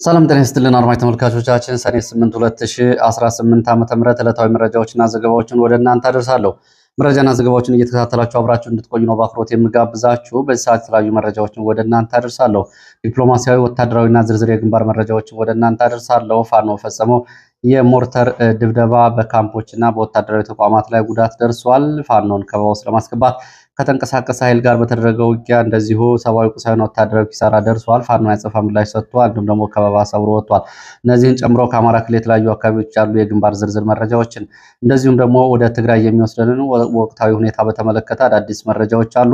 ሰላም ጤና ይስጥልን አድማጭ ተመልካቾቻችን፣ ሰኔ 8 2018 ዓ.ም ዕለታዊ መረጃዎችና ዘገባዎችን ወደ እናንተ አደርሳለሁ። መረጃና ዘገባዎችን እየተከታተላችሁ አብራችሁ እንድትቆዩ ነው በአክብሮት የምጋብዛችሁ። በዚህ ሰዓት የተለያዩ መረጃዎችን ወደ እናንተ አደርሳለሁ። ዲፕሎማሲያዊ፣ ወታደራዊና ዝርዝር የግንባር መረጃዎችን ወደ እናንተ አደርሳለሁ። ፋኖ ፈጸመው የሞርተር ድብደባ በካምፖችና በወታደራዊ ተቋማት ላይ ጉዳት ደርሷል። ፋኖን ከበባ ውስጥ ለማስገባት ከተንቀሳቀሰ ኃይል ጋር በተደረገው ውጊያ እንደዚሁ ሰብአዊ፣ ቁሳዊና ወታደራዊ ኪሳራ ደርሷል። ፋኖ ያጸፋ ምላሽ ሰጥቷል። እንዲሁም ደግሞ ከበባ ሰብሮ ወጥቷል። እነዚህን ጨምሮ ከአማራ ክልል የተለያዩ አካባቢዎች ያሉ የግንባር ዝርዝር መረጃዎችን እንደዚሁም ደግሞ ወደ ትግራይ የሚወስደንን ወቅታዊ ሁኔታ በተመለከተ አዳዲስ መረጃዎች አሉ።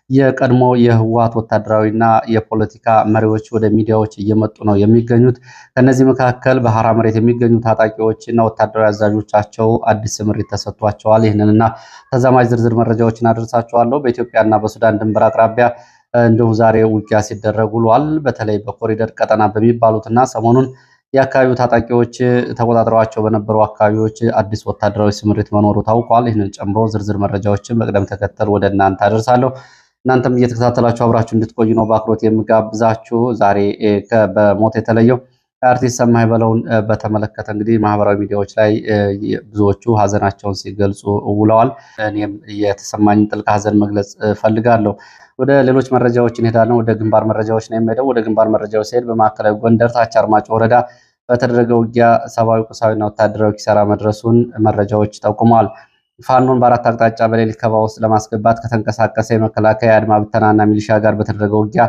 የቀድሞ የህወሓት ወታደራዊና የፖለቲካ መሪዎች ወደ ሚዲያዎች እየመጡ ነው የሚገኙት። ከነዚህ መካከል በሐራ መሬት የሚገኙ ታጣቂዎች እና ወታደራዊ አዛዦቻቸው አዲስ ስምሪት ተሰጥቷቸዋል። ይህንንና ተዛማጅ ዝርዝር መረጃዎችን አደርሳቸዋለሁ። በኢትዮጵያና በሱዳን ድንበር አቅራቢያ እንዲሁ ዛሬ ውጊያ ሲደረግ ውሏል። በተለይ በኮሪደር ቀጠና በሚባሉትና ሰሞኑን የአካባቢው ታጣቂዎች ተቆጣጥረዋቸው በነበሩ አካባቢዎች አዲስ ወታደራዊ ስምሪት መኖሩ ታውቋል። ይህንን ጨምሮ ዝርዝር መረጃዎችን በቅደም ተከተል ወደ እናንተ አደርሳለሁ። እናንተም እየተከታተላችሁ አብራችሁ እንድትቆዩ ነው በአክብሮት የምጋብዛችሁ። ዛሬ በሞት የተለየው አርቲስት ሰማኸኝ በለውን በተመለከተ እንግዲህ ማህበራዊ ሚዲያዎች ላይ ብዙዎቹ ሀዘናቸውን ሲገልጹ ውለዋል። እኔም የተሰማኝን ጥልቅ ሀዘን መግለጽ ፈልጋለሁ። ወደ ሌሎች መረጃዎች እንሄዳለን። ወደ ግንባር መረጃዎች ነው የሚሄደው። ወደ ግንባር መረጃዎች ሲሄድ በማዕከላዊ ጎንደር ታች አርማጭሆ ወረዳ በተደረገ ውጊያ ሰብአዊ፣ ቁሳዊና ወታደራዊ ኪሳራ መድረሱን መረጃዎች ጠቁመዋል። ፋኖን በአራት አቅጣጫ በሌሊት ከበባ ውስጥ ለማስገባት ከተንቀሳቀሰ የመከላከያ አድማ ብተናና ሚሊሻ ጋር በተደረገ ውጊያ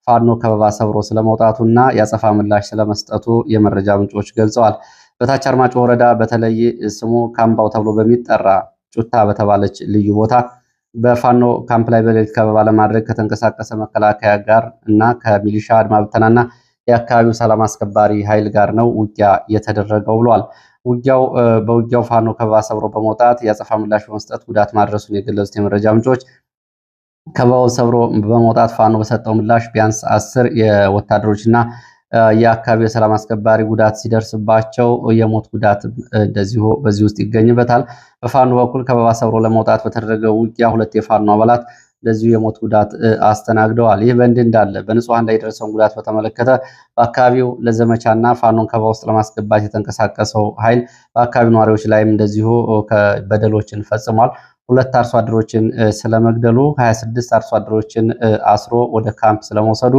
ፋኖ ከበባ ሰብሮ ስለመውጣቱና የአጸፋ ምላሽ ስለመስጠቱ የመረጃ ምንጮች ገልጸዋል። በታች አርማጭሆ ወረዳ በተለይ ስሙ ካምባው ተብሎ በሚጠራ ጩታ በተባለች ልዩ ቦታ በፋኖ ካምፕ ላይ በሌሊት ከበባ ለማድረግ ከተንቀሳቀሰ መከላከያ ጋር እና ከሚሊሻ አድማ ብተናና የአካባቢው ሰላም አስከባሪ ኃይል ጋር ነው ውጊያ የተደረገው ብሏል። በውጊያው ፋኖ ከበባ ሰብሮ በመውጣት የአጸፋ ምላሽ በመስጠት ጉዳት ማድረሱን የገለጹት የመረጃ ምንጮች ከበባው ሰብሮ በመውጣት ፋኖ በሰጠው ምላሽ ቢያንስ 10 የወታደሮችና የአካባቢው የሰላም አስከባሪ ጉዳት ሲደርስባቸው የሞት ጉዳት እንደዚሁ በዚህ ውስጥ ይገኝበታል። በፋኖ በኩል ከበባ ሰብሮ ለመውጣት በተደረገው ውጊያ 2 የፋኖ አባላት እንደዚሁ የሞት ጉዳት አስተናግደዋል። ይህ በእንዲህ እንዳለ በንጹሐን ላይ የደረሰውን ጉዳት በተመለከተ በአካባቢው ለዘመቻና ፋኖን ከበባ ውስጥ ለማስገባት የተንቀሳቀሰው ኃይል በአካባቢው ነዋሪዎች ላይም እንደዚሁ በደሎችን ፈጽሟል። 2 አርሶ አደሮችን ስለመግደሉ፣ 26 አርሶ አደሮችን አስሮ ወደ ካምፕ ስለመውሰዱ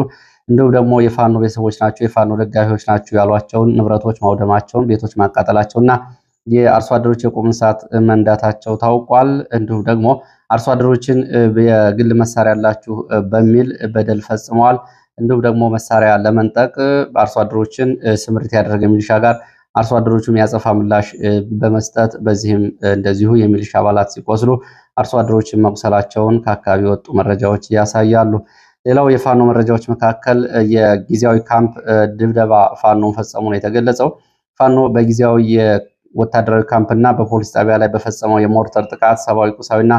እንዲሁም ደግሞ የፋኖ ቤተሰቦች ናቸው የፋኖ ደጋፊዎች ናቸው ያሏቸውን ንብረቶች ማውደማቸውን፣ ቤቶች ማቃጠላቸውና የአርሶ አደሮች የቁም እንስሳት መንዳታቸው ታውቋል። እንዲሁም ደግሞ አርሶ አደሮችን የግል መሳሪያ ያላችሁ በሚል በደል ፈጽመዋል። እንዲሁም ደግሞ መሳሪያ ለመንጠቅ አርሶ አደሮችን ስምሪት ያደረገ ሚሊሻ ጋር አርሶ አደሮቹም ያጸፋ ምላሽ በመስጠት በዚህም እንደዚሁ የሚሊሻ አባላት ሲቆስሉ አርሶ አደሮችን መቁሰላቸውን ከአካባቢ የወጡ መረጃዎች ያሳያሉ። ሌላው የፋኖ መረጃዎች መካከል የጊዜያዊ ካምፕ ድብደባ ፋኖ ፈጸሙ ነው የተገለጸው። ፋኖ በጊዜያዊ የወታደራዊ ካምፕና በፖሊስ ጣቢያ ላይ በፈጸመው የሞርተር ጥቃት ሰብአዊ፣ ቁሳዊና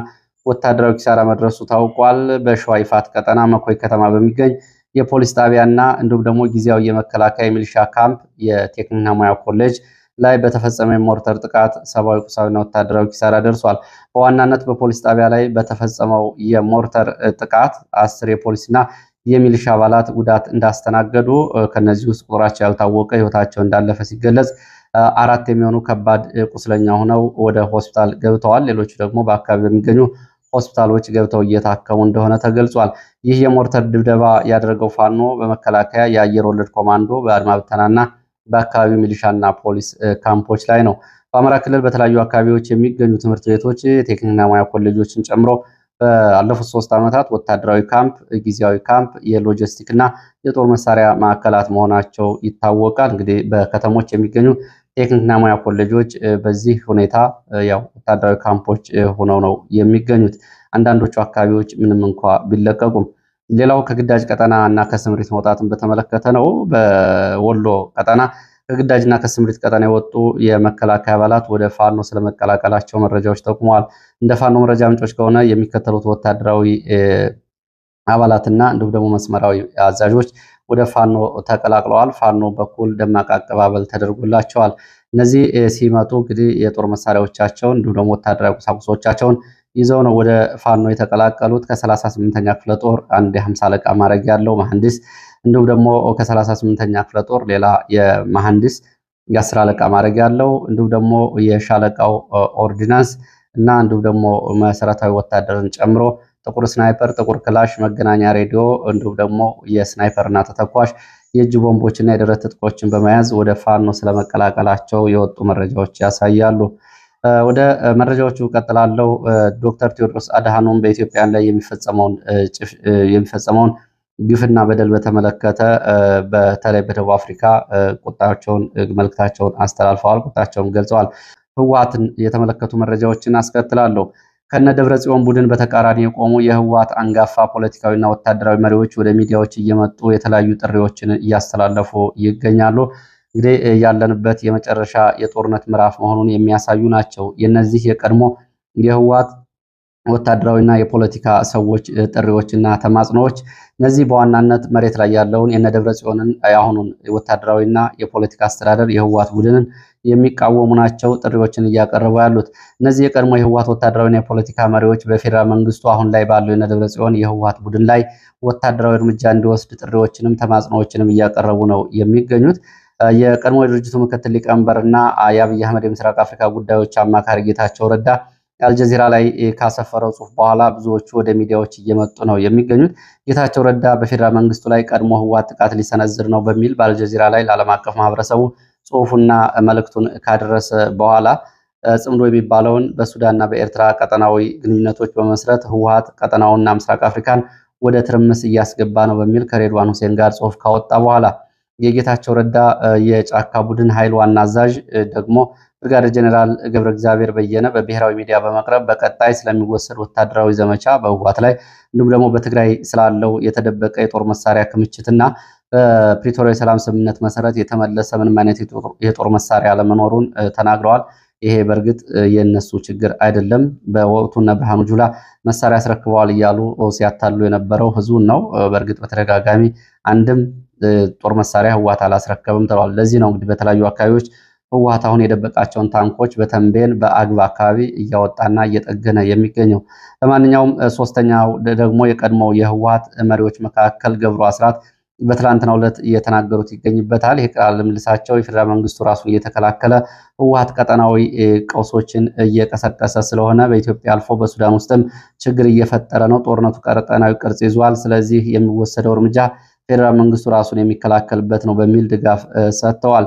ወታደራዊ ኪሳራ መድረሱ ታውቋል። በሸዋ ይፋት ቀጠና መኮይ ከተማ በሚገኝ የፖሊስ ጣቢያና እንዲሁም ደግሞ ጊዜያዊ የመከላከያ የሚሊሻ ካምፕ የቴክኒክና ሙያ ኮሌጅ ላይ በተፈጸመ የሞርተር ጥቃት ሰብአዊ፣ ቁሳዊና ወታደራዊ ኪሳራ ደርሷል። በዋናነት በፖሊስ ጣቢያ ላይ በተፈጸመው የሞርተር ጥቃት 10 የፖሊስና የሚሊሻ አባላት ጉዳት እንዳስተናገዱ ከነዚህ ውስጥ ቁጥራቸው ያልታወቀ ሕይወታቸው እንዳለፈ ሲገለጽ 4 የሚሆኑ ከባድ ቁስለኛ ሆነው ወደ ሆስፒታል ገብተዋል። ሌሎቹ ደግሞ በአካባቢ በሚገኙ ሆስፒታሎች ገብተው እየታከሙ እንደሆነ ተገልጿል። ይህ የሞርተር ድብደባ ያደረገው ፋኖ በመከላከያ የአየር ወለድ ኮማንዶ በአድማ ብተናና በአካባቢው ሚሊሻና ፖሊስ ካምፖች ላይ ነው። በአማራ ክልል በተለያዩ አካባቢዎች የሚገኙ ትምህርት ቤቶች ቴክኒክና ሙያ ኮሌጆችን ጨምሮ ባለፉት 3 ዓመታት ወታደራዊ ካምፕ፣ ጊዜያዊ ካምፕ፣ የሎጂስቲክ እና የጦር መሳሪያ ማዕከላት መሆናቸው ይታወቃል። እንግዲህ በከተሞች የሚገኙ ቴክኒክና ሙያ ኮሌጆች በዚህ ሁኔታ ያው ወታደራዊ ካምፖች ሆነው ነው የሚገኙት። አንዳንዶቹ አካባቢዎች ምንም እንኳ ቢለቀቁም። ሌላው ከግዳጅ ቀጠና እና ከስምሪት መውጣትን በተመለከተ ነው። በወሎ ቀጠና ከግዳጅና ከስምሪት ቀጠና የወጡ የመከላከያ አባላት ወደ ፋኖ ስለመቀላቀላቸው መረጃዎች ጠቁመዋል። እንደ ፋኖ መረጃ ምንጮች ከሆነ የሚከተሉት ወታደራዊ አባላትና እንዲሁም ደግሞ መስመራዊ አዛዦች ወደ ፋኖ ተቀላቅለዋል። ፋኖ በኩል ደማቅ አቀባበል ተደርጎላቸዋል። እነዚህ ሲመጡ እንግዲህ የጦር መሳሪያዎቻቸውን እንዲሁም ደግሞ ወታደራዊ ቁሳቁሶቻቸውን ይዘው ነው ወደ ፋኖ የተቀላቀሉት። ከ38ኛ ክፍለ ጦር አንድ የ50 አለቃ ማዕረግ ያለው መሐንዲስ እንዲሁም ደግሞ ከ38ኛ ክፍለ ጦር ሌላ የመሐንዲስ የ10 አለቃ ማዕረግ ያለው፣ እንዲሁም ደግሞ የሻለቃው ኦርዲናንስ እና እንዲሁም ደግሞ መሰረታዊ ወታደርን ጨምሮ ጥቁር ስናይፐር፣ ጥቁር ክላሽ፣ መገናኛ ሬዲዮ እንዲሁም ደግሞ የስናይፐር እና ተተኳሽ የእጅ ቦምቦችና የደረት ትጥቆችን በመያዝ ወደ ፋኖ ስለመቀላቀላቸው የወጡ መረጃዎች ያሳያሉ። ወደ መረጃዎቹ ቀጥላለው። ዶክተር ቴዎድሮስ አድሃኖም በኢትዮጵያን ላይ የሚፈጸመውን ግፍና በደል በተመለከተ በተለይ በደቡብ አፍሪካ ቁጣቸውን መልእክታቸውን አስተላልፈዋል። ቁጣቸውን ገልጸዋል። ህወሓትን የተመለከቱ መረጃዎችን አስከትላለሁ። ከነ ደብረ ጽዮን ቡድን በተቃራኒ የቆሙ የህወሓት አንጋፋ ፖለቲካዊና ወታደራዊ መሪዎች ወደ ሚዲያዎች እየመጡ የተለያዩ ጥሪዎችን እያስተላለፉ ይገኛሉ። እንግዲህ ያለንበት የመጨረሻ የጦርነት ምዕራፍ መሆኑን የሚያሳዩ ናቸው። የነዚህ የቀድሞ የህወሓት ወታደራዊና የፖለቲካ ሰዎች ጥሪዎችና ተማጽኖዎች እነዚህ በዋናነት መሬት ላይ ያለውን የነደብረ ጽዮንን የአሁኑን ወታደራዊና የፖለቲካ አስተዳደር የህወሓት ቡድንን የሚቃወሙ ናቸው። ጥሪዎችን እያቀረቡ ያሉት እነዚህ የቀድሞ የህወሓት ወታደራዊና የፖለቲካ መሪዎች በፌዴራል መንግስቱ አሁን ላይ ባለው የነደብረ ጽዮን የህወሓት ቡድን ላይ ወታደራዊ እርምጃ እንዲወስድ ጥሪዎችንም ተማጽኖዎችንም እያቀረቡ ነው የሚገኙት። የቀድሞ የድርጅቱ ምክትል ሊቀመንበርና የአብይ አህመድ የምስራቅ አፍሪካ ጉዳዮች አማካሪ ጌታቸው ረዳ አልጀዚራ ላይ ካሰፈረው ጽሁፍ በኋላ ብዙዎቹ ወደ ሚዲያዎች እየመጡ ነው የሚገኙት። ጌታቸው ረዳ በፌዴራል መንግስቱ ላይ ቀድሞ ህወሓት ጥቃት ሊሰነዝር ነው በሚል በአልጀዚራ ላይ ለዓለም አቀፍ ማህበረሰቡ ጽሁፉና መልእክቱን ካደረሰ በኋላ ጽምዶ የሚባለውን በሱዳንና በኤርትራ ቀጠናዊ ግንኙነቶች በመስረት ህወሓት ቀጠናውና ምስራቅ አፍሪካን ወደ ትርምስ እያስገባ ነው በሚል ከሬድዋን ሁሴን ጋር ጽሁፍ ካወጣ በኋላ የጌታቸው ረዳ የጫካ ቡድን ኃይል ዋና አዛዥ ደግሞ ብርጋዴር ጀኔራል ገብረ እግዚአብሔር በየነ በብሔራዊ ሚዲያ በመቅረብ በቀጣይ ስለሚወሰድ ወታደራዊ ዘመቻ በህወሓት ላይ እንዲሁም ደግሞ በትግራይ ስላለው የተደበቀ የጦር መሳሪያ ክምችትና በፕሪቶሪያ የሰላም ስምምነት መሰረት የተመለሰ ምንም አይነት የጦር መሳሪያ አለመኖሩን ተናግረዋል። ይሄ በእርግጥ የነሱ ችግር አይደለም። በወቅቱ እነ ብርሃኑ ጁላ መሳሪያ አስረክበዋል እያሉ ሲያታሉ የነበረው ህዝቡን ነው። በእርግጥ በተደጋጋሚ አንድም ጦር መሳሪያ ህወሓት አላስረከብም ተብሏል። ለዚህ ነው እንግዲህ በተለያዩ አካባቢዎች ህወሓት አሁን የደበቃቸውን ታንኮች በተንቤን በአግባ አካባቢ እያወጣና እየጠገነ የሚገኘው። ለማንኛውም ሶስተኛው ደግሞ የቀድሞው የህወሓት መሪዎች መካከል ገብሩ አስራት በትላንትናው ዕለት እየተናገሩት ይገኝበታል። ይህ ቃለ ምልልሳቸው የፌዴራል መንግስቱ ራሱን እየተከላከለ ህወሓት ቀጠናዊ ቀውሶችን እየቀሰቀሰ ስለሆነ በኢትዮጵያ አልፎ በሱዳን ውስጥም ችግር እየፈጠረ ነው። ጦርነቱ ቀጠናዊ ቅርጽ ይዟል። ስለዚህ የሚወሰደው እርምጃ ፌዴራል መንግስቱ ራሱን የሚከላከልበት ነው በሚል ድጋፍ ሰጥተዋል።